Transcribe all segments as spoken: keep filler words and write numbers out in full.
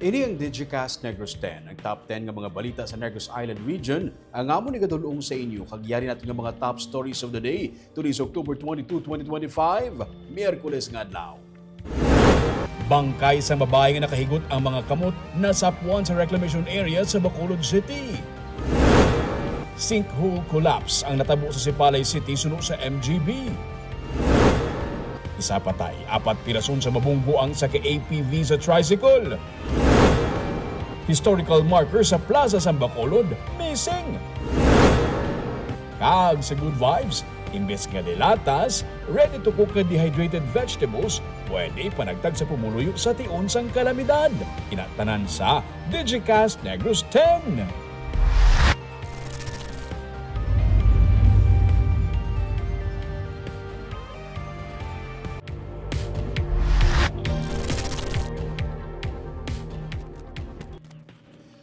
Ini ang Digicast Negros ten, ang top ten nga mga balita sa Negros Island Region, ang amo ni gadulong sa inyo, kag yari natin nga mga top stories of the day. Today is October twenty-two, twenty twenty-five, Miyerkules nga adlaw. Bangkay sang babayi nga nakahigot ang mga kamot nasapuan sa reclamation area sa Bacolod City. Sinkhole collapse ang natabo sa Sipalay City suno sa M G B. Isa patay, apat pirason sa mabunggo ang sa ka A P V sa tricycle. Historical marker sa Plaza sang Bacolod, missing. Kag sa Good Vibes, imbes nga dilatas, ready to cook nga dehydrated vegetables, pwede panagtag sa pumuluyo sa tion sang kalamidad. Ina tanan sa Digicast Negros ten.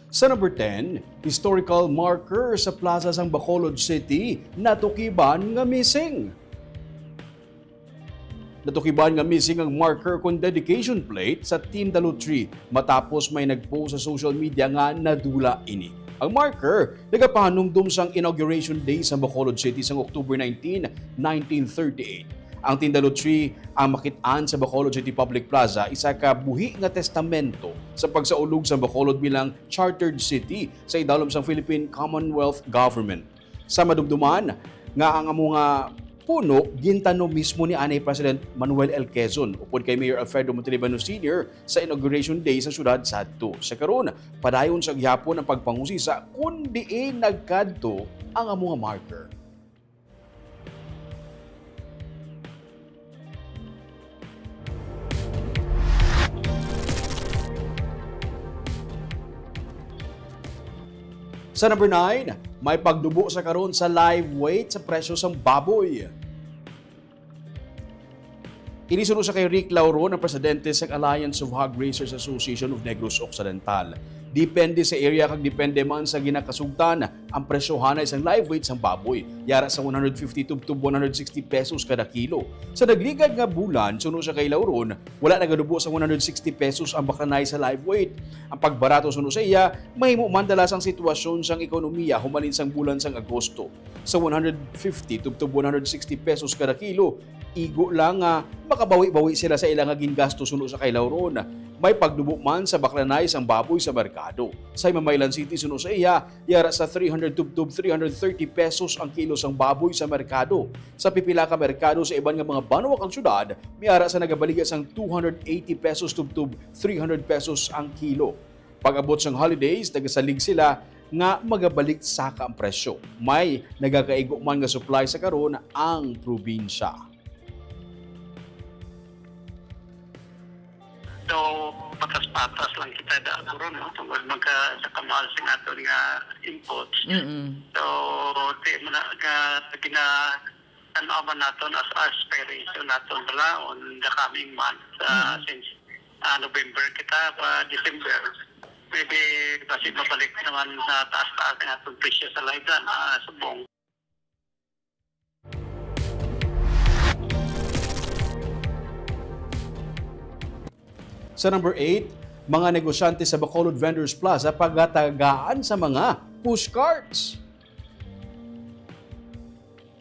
Sa number ten, historical marker sa plaza sang Bacolod City natukiban nga missing. Natukiban nga missing ang marker kon dedication plate sa Team Dalutri matapos may nagpost sa social media nga nadula ini. Ang marker nagapahanumdom sang inauguration day sa Bacolod City sang October nineteen, nineteen thirty-eight. Ang Team Dalutri ang makit-an sa Bacolod City Public Plaza, isa ka buhi nga testamento sa pagsaulog sa Bacolod bilang chartered city sa idalom sang Philippine Commonwealth Government. Sa madumduman nga ang amo nga puno gintanom mismo ni anay President Manuel L. Quezon upod kay Mayor Alfredo Montalibano Senior sa inauguration day sa syudad sadto. Sa karon, padayon sa gihapon ang pagpangusisa kon diin nagkadto ang amo nga marker. Sa number nine, may pagdubo sa karon sa live weight sa presyo sang baboy. Ini suno sa kay Rick Lauron, ang presidente sa Alliance of Hog Raisers Association of Negros Occidental. Depende sa area kag depende man sa ginakasugtan, ang presyohanay sang live weight sang baboy, yara sa one hundred fifty tubtob one hundred sixty pesos kada kilo. Sa nagligad nga bulan, suno sa kay Lauron, wala nagadubo sa one hundred sixty pesos ang baklanay sa live weight. Ang pagbarato, suno sa iya, mahimo man dala sang sitwasyon sang ekonomiya humalin sang bulan sang Agosto. Sa one hundred fifty tubtob one hundred sixty pesos kada kilo, igo lang nga makabawi-bawi sila sa ila nga gingasto, suno sa kay Lauron. May pagdubo man sa baklanay sang baboy sa merkado. Sa Himamaylan City, suno sa iya, yara sa three hundred tubtob three hundred thirty pesos ang kilo sang baboy sa merkado. Sa pipila ka merkado sa iban nga mga banwa kag syudad, may ara sa nagabaligya sang two hundred eighty pesos tubtob three hundred pesos ang kilo. Pag-abot sang holidays, nagasalig sila nga magabalik saka ang presyo. May nagakaigo man nga supply sa karon ang probinsya. So, patas-patas lang kita da guro, no? Tungod man ka sa kamahal sa aton nga inputs. Mm-mm. So, di mo na ka gina-, ano man naton as aspiration naton bala on the coming months, ah, Mm. since, ah, November kita pa December, maybe basi mabalik naman na taas-taas ang atong presyo sa live na, ah, subong. Sa number eight, mga negosyante sa Bacolod Vendors Plaza pagatagaan sa mga pushcarts.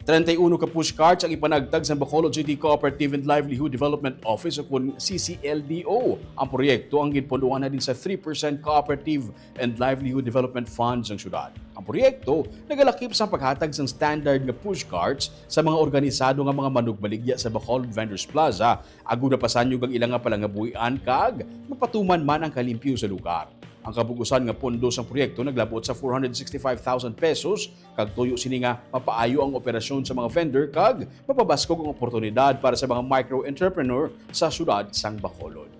Treinta y uno ka pushcarts ang ipanagtag sa Bacolod City Cooperative and Livelihood Development Office o kun C C L D O. Ang proyekto ang ginpunduhan halin sa three percent Cooperative and Livelihood Development Fund sang syudad. Ang proyekto nagalakip sa paghatag sang standard nga pushcarts sa mga organisado nga mga manugbaligya sa Bacolod Vendors Plaza, agud mapasanyog ang ila nga palangabuhian kag mapatuman man ang kalimpyo sa lugar. Ang kabug-usan nga pondo sang proyekto naglabot sa four hundred sixty-five thousand pesos kag tuyo sini nga mapaayo ang operasyon sa mga vendor kag mapabaskog ang oportunidad para sa mga micro-entrepreneur sa syudad sang Bacolod.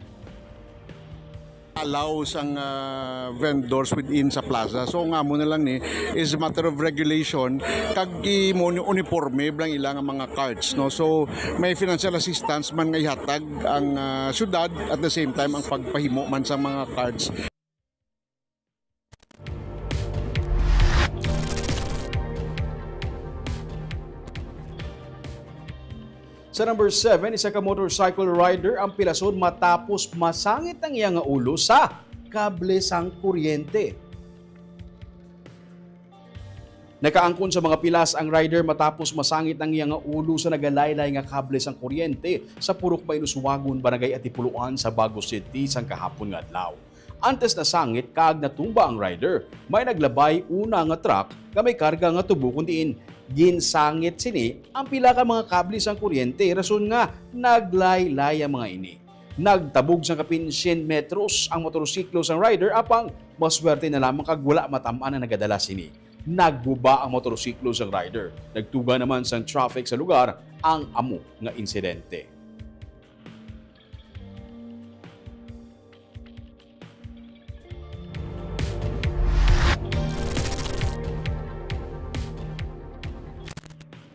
Allow sang, ah, vendors within sa plaza. So, ang amo na lang ni is matter of regulation, kag i-, mo-, uniforme lang ila nga mga cards, no? So, may financial assistance man nga ihatag ang, ah, syudad, at the same time ang pagpahimo man sa mga cards. Sa number seven, isa ka motorcycle rider ang pilason matapos masangit ang iya nga ulo sa kable sang kuryente. Nakaangkon sa mga pilas ang rider matapos masangit ang iya nga ulo sa nagalaylay nga kable sang kuryente sa Purok Mainuswagon, Barangay Atipuluan sa Bago City sang kahapon nga adlaw. Antes nasangit kag natumba ang rider, may naglabay una nga truck nga may karga nga tubo, kun diin ginsangit sini ang pila ka mga kable sang kuryente, rason nga naglaylay ang mga ini. Nagtabog sang kapin syen metros ang motorsiklo sang rider, apang maswerte na lamang kag wala matam-an ang nagadala sini. Nagguba ang motorsiklo sang rider. Nagtuga naman sang traffic sa lugar ang amo nga insidente.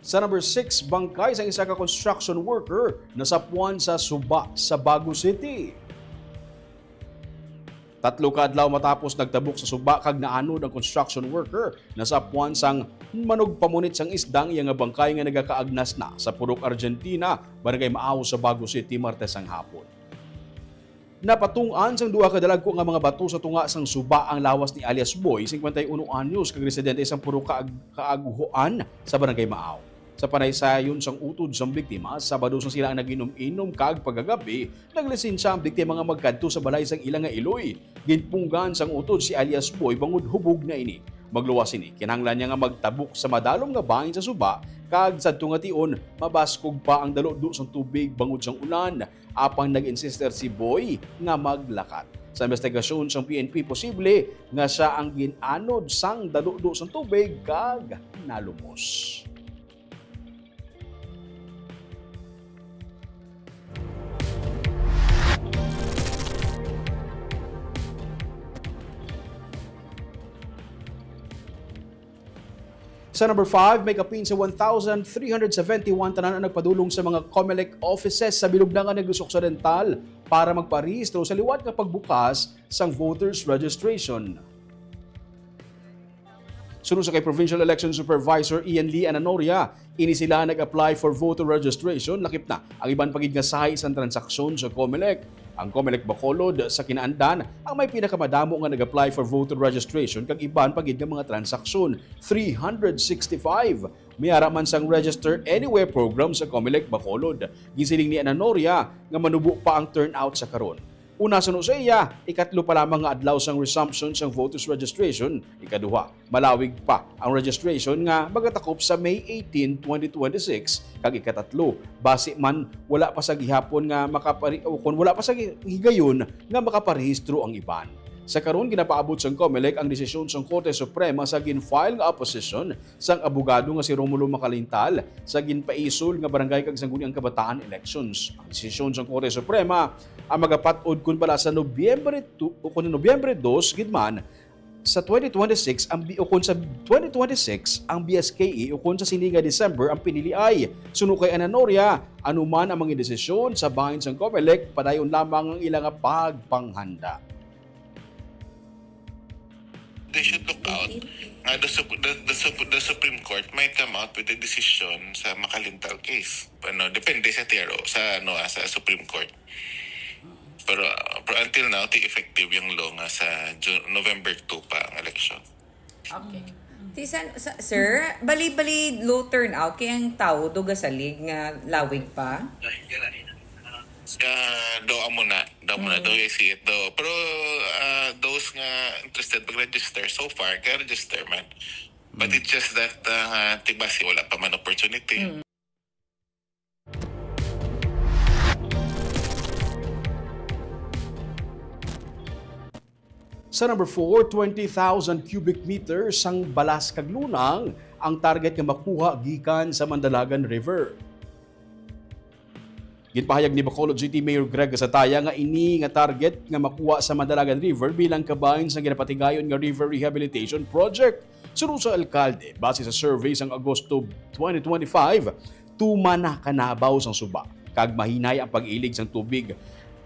Sa number six, bangkay sang isa ka construction worker nasapwan sa suba sa Bago City. Tatlo ka adlaw matapos nagtabok sa suba kag naanod ang construction worker, nasapwan sang manugpamunit sang isda ang iya nga bangkay nga nagakaagnas na sa Purok Argentina, Barangay Maao sa Bago City, Martes sang hapon. Napatung-an sang duha ka dalagko nga mga bato sa tunga sang suba ang lawas ni alias Boy, singkwenta y uno anyos, kag residente sang Purok Kaag-, Kaaghuan sa Barangay Maao. Sa panaysayon sang utod sang biktima, Sabado sang sila ang nag-inom-inom kag pagkagabi, naglisensya ang biktima nga magkadto sa balay sang ila nga iloy. Ginpunggan sang utod si alias Boy bangod hubog na ini. Magluwas sini, kinahanglan niya nga magtabok sa madalom nga bahin sa suba, kag sadto nga tion, mabaskog pa ang daludo sang tubig bangod sang ulan. Apang nag-insister si Boy nga maglakat. Sa investigasyon sang P N P, posible nga sia ang gin-anod sang daludo sang tubig kag nalumos. Sa number five, may kapin sa one thousand three hundred seventy-one tanan ang nagpadulong sa mga Comelec offices sa Bilog Naga, Negros Occidental para magparehistro sa liwat nga pagbukas sang voters registration. Suno sa kay Provincial Election Supervisor Ian Lee Ananoria, ini sila nag-apply for voter registration, lakip na ang iban pa gid nga sahi sang transaksyon sa Comelec. Ang Comelec Bacolod sa kinaandan ang may pinakamadamo nga nag-apply for voter registration kag iban pa gid nga mga transaksyon, three hundred sixty-five. May ara man sang Register Anywhere program sa Comelec Bacolod. Ginsiling ni Ananoria nga manubo pa ang turnout sa karon. Una, suno sa iya, ikatlo pa lamang nga adlaw sang resumption sang voters registration. Ikaduha, malawig pa ang registration nga magatakop sa May eighteen, twenty twenty-six, kag ikatatlo, basi man wala pa sa gihapon nga makapari-, o kon wala pa sa gi-, higayon nga makaparehistro ang iban. Sa karon, ginapaabot sang Comelec ang desisyon sang Korte Suprema sa gin-file nga opposition sang abogado nga si Romulo Macalintal sa ginpaisol nga Barangay kag Sangguniang Kabataan elections. Ang desisyon sang Korte Suprema ang magapat-od kon bala sa Nobyembre two, o kon Nobyembre dos gid man sa twenty twenty-six ang bi-, o kon sa twenty twenty-six ang B S K E, o kon sa sini nga December ang piniliay. Suno kay Ananoria, anuman ang mga desisyon sa bahin sang Comelec, padayon lamang ang ila nga pagpanghanda. They should look out nga the, Sup- the, the, Sup- the Supreme Court might come out with a decision sa Macalintal case. Ano, depende sa T R O, sa, ano, ah, sa Supreme Court. Pero, ah, pero until now, ti effective yung law nga sa Ju- November two pa ang election. Okay. Ti san, sa, sir, bali-bali low turnout kay ang tawo do gasalig nga lawig pa? Ah, do amo na, do amo na, do I see it do. Pero, ah, those nga interested mag-register, so far, ka-register man. But it's just that, ah, ti basi wala pa man opportunity. Sa number four, twenty thousand cubic meters sang balas kag lunang ang target nga makuha gikan sa Mandalagan River. Ginpahayag ni Bacolod City Mayor Greg Gasataya nga ini nga target nga makuha sa Mandalagan River bilang kabahin sa ginapatigayon nga River Rehabilitation Project. Suno sa alkalde, base sa survey sang Agosto twenty twenty-five, tuman na kanabaw sang suba kag mahinay ang pag-ilig sang tubig,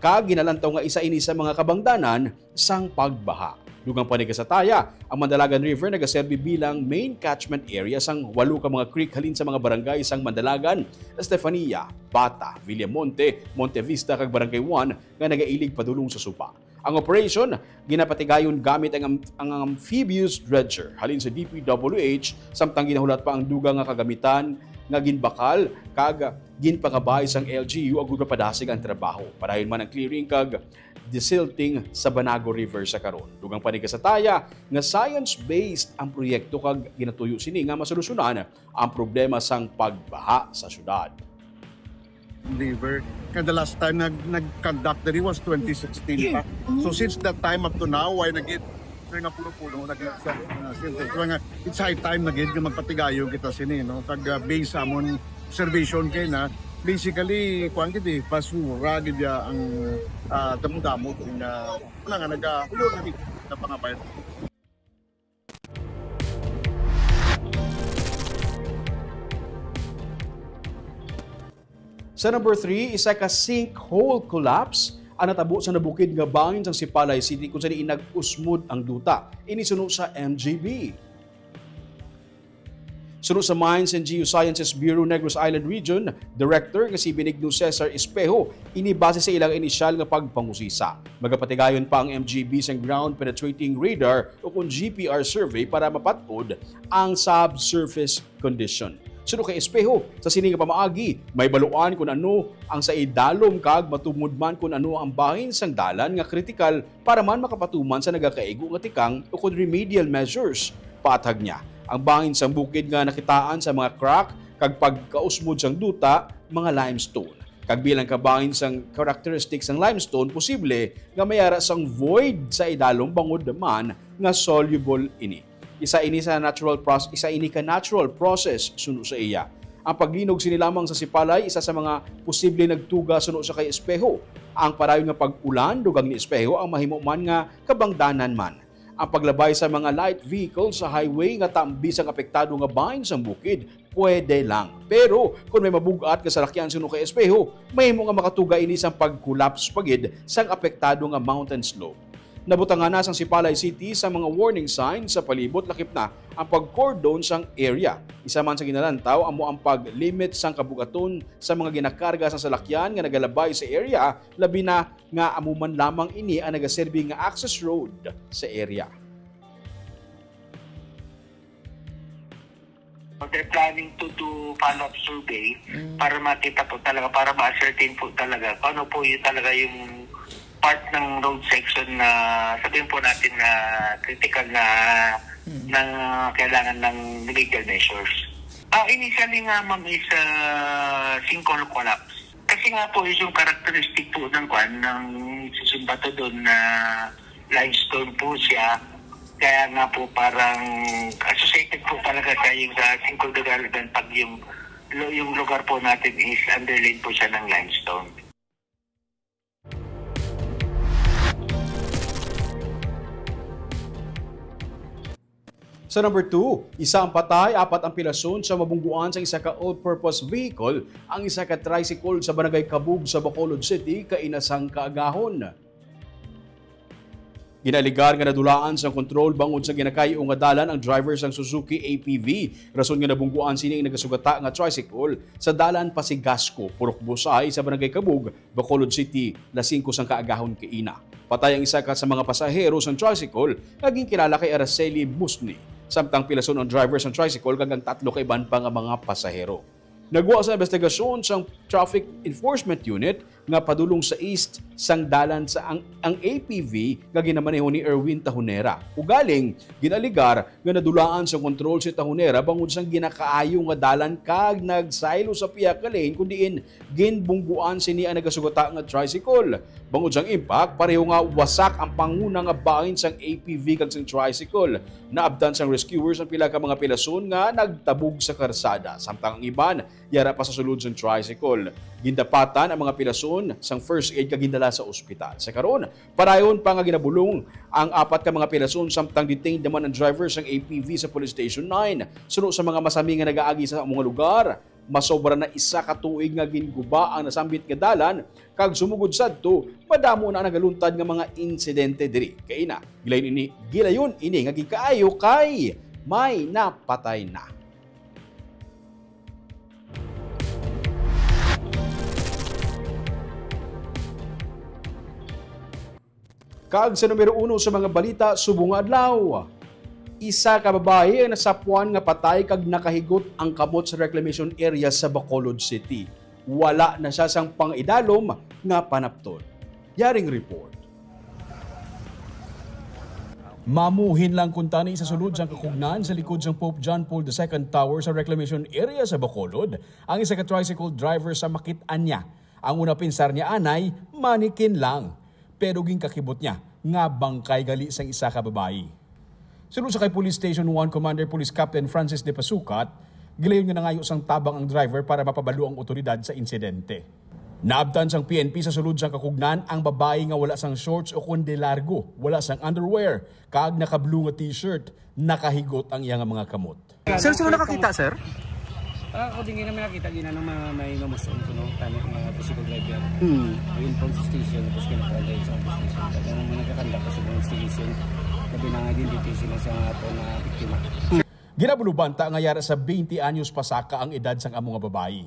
kag ginalantaw nga isa ini sa mga kabangdanan sang pagbaha. Dugang pa ni Gasataya, ang Mandalagan River nagaserbi bilang main catchment area sang walo ka mga creek halin sa mga barangay sang Mandalagan, Estefania, Bata, Villamonte, Monte Vista, kag Barangay One nga nagailig padulong sa suba. Ang operation ginapatigayon gamit ang am-, ang amphibious dredger halin sa D P W H, samtang ginahulat pa ang dugang nga kagamitan nga ginbakal kag ginpangabay sang L G U agud mapadasig ang trabaho. Padayon man ang clearing kag desilting sa Banago River sa karon. Dugang pa ni kasataya nga science-based ang proyekto kag ginatuyo sini nga masolusyonan ang problema sang pagbaha sa syudad. River. Kaya the last time nag nag-conduct diri was twenty sixteen pa. So since that time up to now, why nagit sa nga puno-puno nag sa uh, since, so nga, it's high time na gid nga magpatigayo kita sini, no? Kag uh, based sa amon observation kay na basically kuan gid eh, basura gid ya ang uh, damo-damo nga wala nga nagahulo na gid na pangabay. Sa number three, isa ka sinkhole collapse ang natabo sa nabukid nga bangin sang Sipalay City, kung sa diin nag-usmod ang duta. Ini suno sa M G B. Suno sa Mines and Geosciences Bureau Negros Island Region, Director nga si Benigno Cesar Espejo, ini base sa ilang inisyal nga pagpangusisa. Magapatigayon pa ang M G B sang ground penetrating radar o kung G P R survey para mapat-od ang subsurface condition. Suno kay Espejo, sa sini nga pamaagi, may baluan kung ano ang sa idalom kag matungod man kung ano ang bahin sang dalan nga kritikal para man makapatuman sa nagakaigo nga tikang ukon remedial measures. Paatag niya, ang bahin sang bukid nga nakitaan sa mga crack kag pagkausmod sang duta, mga limestone. Kag bilang kabahin sang characteristics sang limestone, posible nga may ara sang void sa idalom bangod man nga soluble ini. Isa ini sa natural process, isa ini ka natural process suno sa iya. Ang paglinog sini lamang sa sipalay, isa sa mga posible nagtuga suno sa kay Espejo. Ang padayon nga pag-ulan, dugang ni Espejo, ang mahimo man nga kabangdanan man. Ang paglabay sa mga light vehicles sa highway nga tambis ang apektado nga bahin sang bukid, pwede lang. Pero kung may mabug-at nga salakyan suno kay Espejo, mahimo nga makatuga ini sang pag-collapse pa gid sang apektado nga mountain slope. Nabutangan na sang Sipalay City sa mga warning signs sa palibot, lakip na ang pag-cordon sang area. Isa man sa ginalantaw amo ang pag-limit sang kabugaton sa mga ginakarga sang salakyan nga nagalabay sa area, labi na nga amo man lamang ini ang nagaserbi nga access road sa area. They're planning to do follow-up survey mm. para makita po talaga, para ma-ascertain po talaga kung ano po yung talaga yung part ng road section na sabihin po natin na critical na mm. ng kailangan ng legal measures. Uh, initially nga ma'am is uh, sinkhole collapse. Kasi nga po is yung characteristic po ng kwan ng susumbato doon na limestone po siya. Kaya nga po parang associated po talaga sa yung sa sinkhole development pag yung yung lugar po natin is underlain po siya ng limestone. Sa number two, isa ang patay, apat ang pilason sa mabungguan sang isa ka all-purpose vehicle, ang isa ka tricycle sa Barangay Kabug sa Bacolod City, kaina sang kaagahon. Ginaaligar nga nadulaan sang kontrol bangod sa ginakayo nga dalan ang driver sang Suzuki A P V, rason nga nabungguan sini ang nagasugata nga tricycle sa dalan Pasigasco, Purok Busay sa Barangay Kabug, Bacolod City, las singko sang kaagahon kaina. Patay ang isa ka sa mga pasahero sang tricycle nga ginkilala kay Araceli Musni, samtang pilason ang driver sang tricycle kag ang tatlo ka iban pa nga mga pasahero. Nagwa sa investigasyon sang Traffic Enforcement Unit nga padulong sa east sang dalan sa ang, ang A P V nga ginamaneho ni Erwin Tahonera. Ugaling, ginaligar nga nadulaan sa kontrol si Tahonera bangod sang ginakaayo nga dalan kag nagsaylo sa pihak nga lane kun diin ginbungguan sini ang nagasugata nga tricycle. Bangod sang impact, pareho nga wasak ang panguna nga bahin sang A P V kag sang tricycle. Naabtan sang rescuers ang pila ka mga pilason nga nagtabog sa karsada, samtang ang iban yara pa sa sulod sang tricycle. Gindapatan ang mga pilason sang first aid kag gindala sa ospital. Sa karon, padayon pa nga ginabulong ang apat ka mga pilason, samtang detained naman ang driver sang A P V sa Police Station nine. Suno sa mga masami nga nagaagi sa among lugar, masobra na isa ka tuig nga ginguba ang nasambit nga dalan, kag sumugod sadto, madamo na ang nagaluntad nga mga insidente diri. Kay ina, gilayon ini, gilayon ini nga ginkaayo kay may napatay na. Kag sa numero uno sa mga balita subong nga adlaw, isa ka babayi ang nasapuan nga patay kag nakahigot ang kamot sa reclamation area sa Bacolod City. Wala na siya sang pang-idalom nga panapton. Yaring report. Mamuhin lang kuntani sa sulod sang kakugnan sa likod sang Pope John Paul the Second Tower sa reclamation area sa Bacolod ang isa ka tricycle driver sa makit-an niya. Ang una, pinsar niya anay manikin lang, pero ginkakibot niya nga bangkay gali sang isa ka babayi. Suno sa kay Police Station one Commander Police Captain Francis de Pasukat, gilayon nga nangayo sang tabang ang driver para mapabalo ang otoridad sa insidente. Naabtan sang P N P sa sulod sang kakugnan ang babayi nga wala sang shorts o kon de largo, wala sang underwear, kag naka-blue nga t-shirt. Nakahigot ang iya nga mga kamot. Sir, sino nakakita, sir? Ah, ako din nga may nakita, gina ng mga may mamuson ko, no? Tani, mga tricycle driver. Hmm. Yung phone sa station, tapos kinakaantay sa phone station. Kaya nung mga nagkakanda ko sa phone station, labi na nga din dito sila sa mga ato na biktima. Ginabulubanta nga yara sa twenty anyos pa saka ang edad sang amo nga babayi.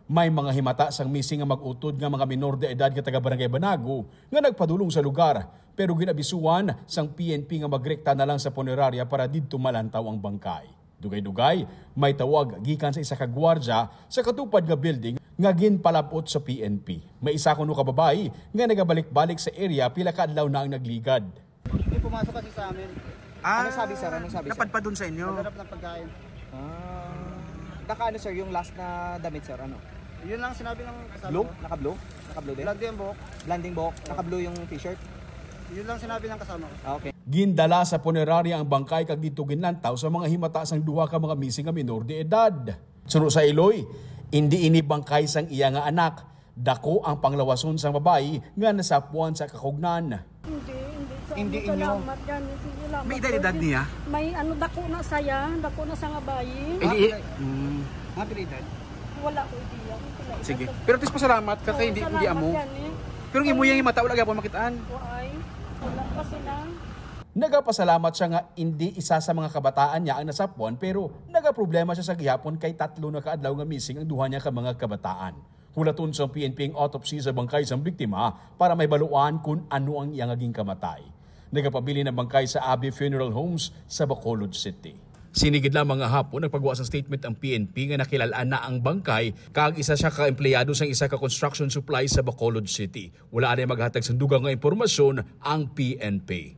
May mga himata sang missing nga mag-utod nga mga minor de edad nga taga Barangay Banago nga nagpadulong sa lugar, pero ginabisuan sang P N P nga magrekta na lang sa punerarya para didto malantaw ang bangkay. Dugay-dugay, may tawag gikan sa isa ka gwardya sa katupad nga building nga ginpalab-ot sa P N P. May isa kuno ka babayi nga nagabalik-balik sa area pila ka adlaw na ang nagligad. Hindi pumasok kasi sa amin. Ah, Ano sabi, sir? Anong sabi, sir? Napadpad dun sa inyo? Naghanap ng pagkain. Ah. Naka ano, sir, yung last na damit, sir? Ano? Yun lang sinabi ng kasama Blue? ko. Naka-blue? Naka-blue din? Blondie ang buhok. Blondie buhok. Naka-blue yung t-shirt? Yun lang sinabi ng kasama ko. Ah, okay. Gindala sa punerarya ang bangkay kag didto ginlantaw sa mga himata sang duha ka mga missing nga minor de edad. Suno sa iloy, indi ini bangkay sang iya nga anak. Dako ang panglawason sang babayi nga nasapuan sa kakugnan. Hindi, hindi. Sa Hindi ano, inyo. Salamat gani. Sige, salamat May edad-edad po. niya? May ano, dako na saya, dako na sa nga bayi. Eh, Ah, di, okay. mm. Mga pila edad? Wala ko idea. Wala idea. Sige. Pero at least pasalamat ka Oo, kay hindi, hindi salamat amo. gani. Pero ang imo Kay yung mata, wala gyapon makitaan. Waay. Wala pa sila. Nagapasalamat siya nga indi isa sa mga kabataan niya ang nasapuan, pero nagaproblema siya sa gihapon kay tatlo na ka adlaw nga missing ang duha niya ka mga kabataan. Hulaton sang P N P ang autopsy sa bangkay sang biktima para mahibaluan kun ano ang iya nga ginkamatay. Nagapabilin ang bangkay sa Abbey Funeral Homes sa Bacolod City. Sini gid lamang nga hapon nagpagawa sang statement ang P N P nga nakilal-an na ang bangkay kag isa siya ka empleyado sang isa ka construction supply sa Bacolod City. Wala anay maghatag sang dugang nga impormasyon ang P N P.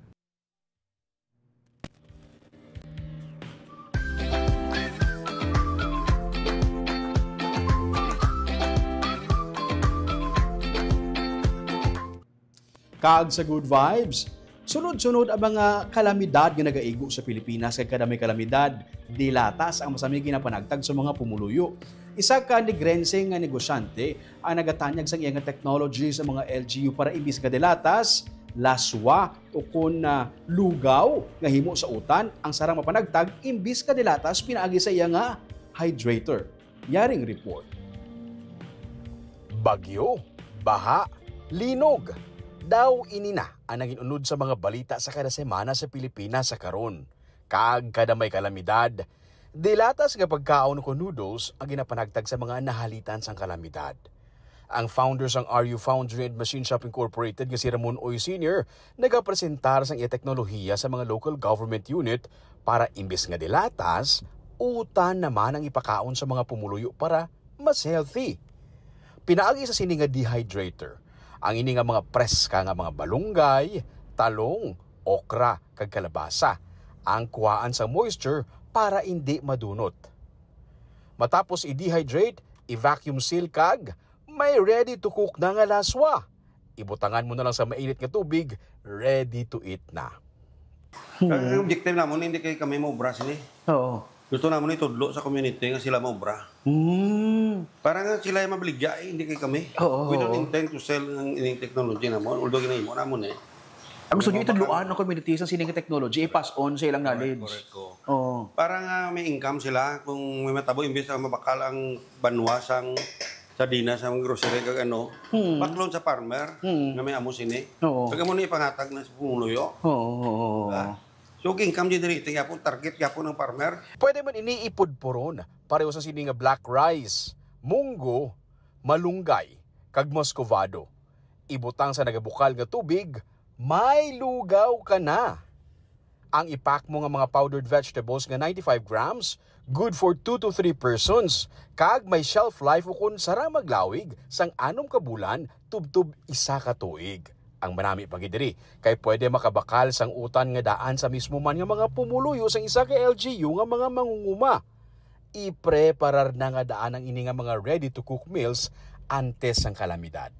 Kag sa good vibes, sunod-sunod ang mga kalamidad nga nagaigo sa Pilipinas, kag kada may kalamidad, dilatas ang masami ginapanagtag sa mga pumuluyo. Isa ka Negrense nga negosyante ang nagatanyag sang iya nga technology sa mga L G U para imbis nga dilatas, laswa, o kon, ah, lugaw nga himo sa utan, ang sarang mapanagtag imbis nga dilatas pinaagi sa iya nga hydrator. Yaring report. Bagyo, baha, linog. Daw ini na ang naging unod sa mga balita sa kada semana sa Pilipinas sa karon. Kag kada may kalamidad, dilatas nga pagkaon o noodles ang ginapanagtag sa mga nahalitan sang kalamidad. Ang founder sang R U Foundry and Machine Shop Incorporated nga si Ramon Uy Senior nagapresentar sang iya teknolohiya sa mga local government unit para imbis nga dilatas, utan naman ang ipakaon sa mga pumuluyo para mas healthy. Pinaagi sa sini nga dehydrator, ang ini nga mga preska nga mga balunggay, talong, okra, kag kalabasa ang kuhaan sa moisture para indi madunot. Matapos i-dehydrate, i-vacuum seal kag may ready to cook na nga laswa. Ibutangan mo na lang sa mainit nga tubig, ready to eat na. Ang objective namon, hindi kay kami maubra sini. Oo. Gusto namon itudlo sa community nga sila maubra. Mm. Para nga sila ay mabaligya, eh, hindi kay kami. Oo, We don't oo. intend to sell ang ining technology namon, although ginahimo namon, eh. Ang gusto niyo Mga itudloan bakal. ang community sa sining technology, i-pass on sa ilang Correct, knowledge. correct, oo. Oo. Para nga may income sila, kung may matabo, imbes na mabakal ang banwa sang sardinas, ang grocery, kag ano, Hmm. baklon sa farmer, Hmm. nga may amo sini. Oo. Kag amo ni ipangatag na sa pumuluyo. Oo, oo, oo. Diba? So, income di diri, ito gyapon, target gyapon ng farmer. Pwede man ini ipudpuron, pareho sa sini nga black rice, munggo, malunggay, kag muscovado. Ibutang sa nagabukal nga tubig May lugaw ka na. Ang i-pack mo nga mga powdered vegetables nga ninety-five grams, good for two to three persons, kag may shelf life ukon sara maglawig sang anom ka bulan tubtob isa ka tuig. Ang manami pa gid diri kay pwede makabakal sang utan nga daan sa mismo man nga mga pumuluyo sang isa ka L G U nga mga mangunguma. Ipreparar na nga daan ang ini nga mga ready-to-cook meals antes sang kalamidad.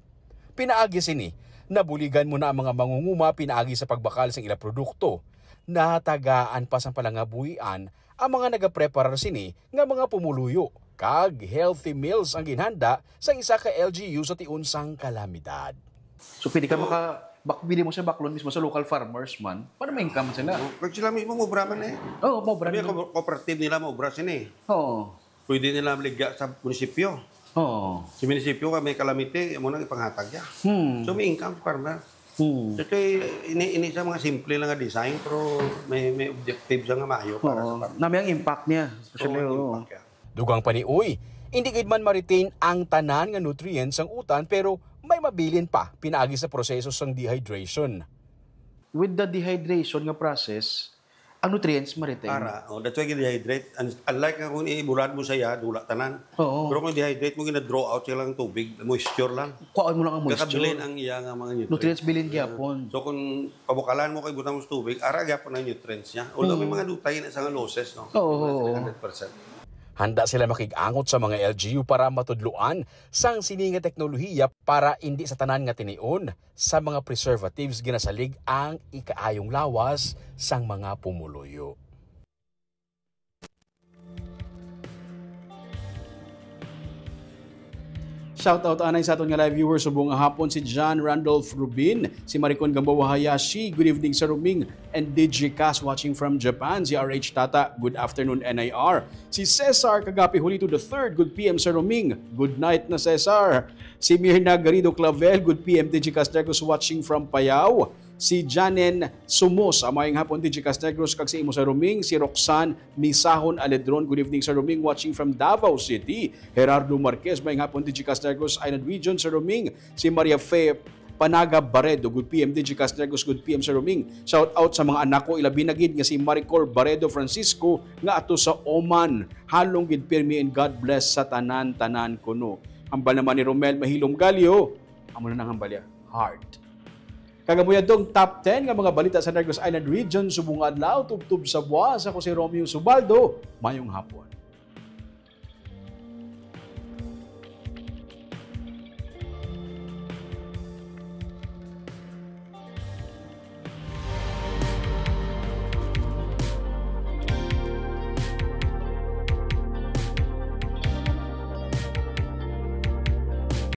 Pinaagi sini, nabuligan mo na ang mga mangunguma pinaagi sa pagbakal sang ila produkto. Natagaan pa sang palangabuhian ang mga nagapreparar sini nga mga pumuluyo, kag healthy meals ang ginhanda sang isa ka L G U sa tion sang kalamidad. So, pwede ka maka-, bak-, pwede mo siya baklon mismo sa local farmers man. Para may income sila. Oh, kag sila mismo mobra man eh. Oo, mobra Sabi nila. ko-, cooperative nila, mobra sila eh. Oo. Pwede nila maligya sa munisipyo. Oo. Sa munisipyo, kung may calamity, amo nang ipanghatag niya. Hmm. So, may income farmer. Hmm. So, kay ini, ini sa mga simple lang nga design, pero may, may objective siya nga maayo para sa Oo. farmer. Nami ang impact niya. Especially, Oo, ang oo. impact niya. Dugang pa ni Uy, hindi gid man ma-retain ang tanan nga nutrients sang utan, pero may mabilin pa pinaagi sa proseso sang dehydration. With the dehydration nga process, ang nutrients ma-retain. Ara, oh, that's why gina-dehydrate. Un-, unlike nga kung ibulad mo siya, dula tanan. Oo. Pero kung dehydrate mo, gina-draw out siya lang tubig, moisture lang. Kuhaon mo lang ang moisture. Kakabilin ang iya nga mga nutrients. Nutrients bilin gyapon. So kung pabukalan mo kay butang mo sa tubig, ara gyapon ang nutrients niya. Although may Mm. mga dutay na sa nga losses, no? Oo, Hindi na oo. Hundred percent. Handa sila makig-angot sa mga L G U para matudloan sang sini nga teknolohiya para indi sa tanan nga tinion sa mga preservatives ginasalig ang ikaayong lawas sang mga pumuluyo. Shout out anay sa aton nga live viewers subong nga hapon, si John Randolph Rubin, si Maricon Gamboa Hayashi, good evening Sir Roming and Digicast watching from Japan, si R H Tata, good afternoon N I R, si Cesar Kagapi Julito the third, good P M Sir Roming, good night na Cesar, si Mirna Garrido Clavel, good P M Digicast Negros watching from Payao, si Janen Sumos, ah, maayong hapon Digicast Negros kag sa imo Sir Roming, si Roxanne Misahon Aledron, good evening Sir Roming, watching from Davao City. Gerardo Marquez, maayong hapon Digicast Negros Island Region, Sir Roming, si Maria Fe Panaga Baredo, good P M Digicast Negros, good P M Sir Roming. Shout out sa mga anak ko, ilabi na gid nga si Maricor Baredo Francisco nga ato sa Oman. Halong gid pirmi and God bless sa tanan-tanan kuno. Hambal naman ni Romel Mahilom Galio, amo na nang hambalya, heart. Kag amo yadtong top ten nga mga balita sa Negros Island Region subong nga adlaw, tubtob sa buwas. Ako si Romeo Subaldo. Mayong hapon.